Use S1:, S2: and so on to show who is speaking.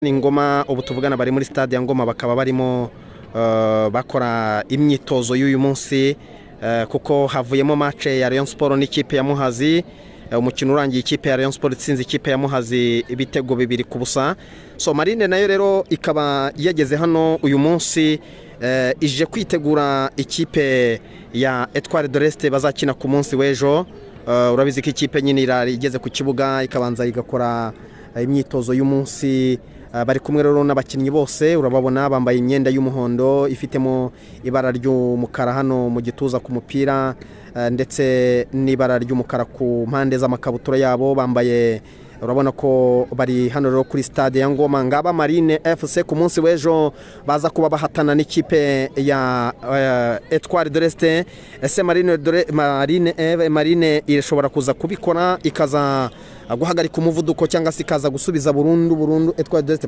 S1: Ni Ngoma ubu tuvugana, bari muri stade ya Ngoma, bakaba barimo bakora imyitozo y'uyu munsi, kuko havuyemo match ya Rayon Sport n'ikipe ya Muhazi. Umukino urangiye ikipe ya Rayon Sport itsinze ikipe ya Muhazi ibitego 2-0. So Marine nayo rero ikaba yageze hano uyu munsi, ije kwitegura ikipe ya Etoile de l'Est bazakina ku munsi w'ejo. Urabizi ko ikipe nyine igeze ku kibuga ikabanza igakora imyitozo y'umunsi. Bari kumwe rero n'abakinnyi bose, urababona bambaye imyenda y'umuhondo ifitemo ibara ry'umukara hano mu gituza ku mupira, ndetse n'ibara ry'umukara ku mpande z'amakabutura yabo bambaye. Urabona ko bari hano rero kuri stade ya Ngoma. Ngaba Marine FC ku munsi w'ejo baza kuba bahatana n'ikipe ya Etoile de l'Est. Ese Marine irashobora kuza kubikora, ikaza guhagarika umuvuduko, cyangwa se ikaza gusubiza burundu burundu Etoile de l'Est?